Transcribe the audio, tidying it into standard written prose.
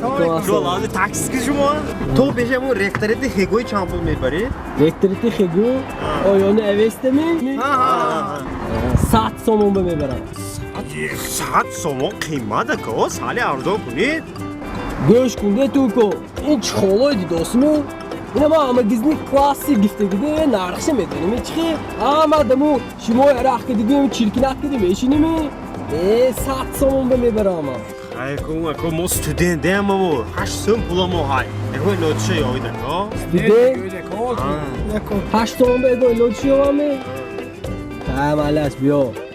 Лади такси шумо? То пешаму ректорити хегои чанд пул мебаред? Ректорити хегу оёни авестами 100 сомон ба мебарам. 100 сомон қимат, ако, сали арзон кунед. Гӯш кун, де туко, ин чӣ холои дидосму? Ина ма ҳамагизни класси гифтагиде, нархша медонем чихи ама даму шумо арақ кадидим, чиркинат кади мешиними, э 100 сомон ба мебарам. Айку, ако, мо студент демамо, 8 сом пуламо ҳай. Эго лотша ёвид, ако. Студент 8 сомон ба эго лотши ёваме? Ҳа, малаш, биё.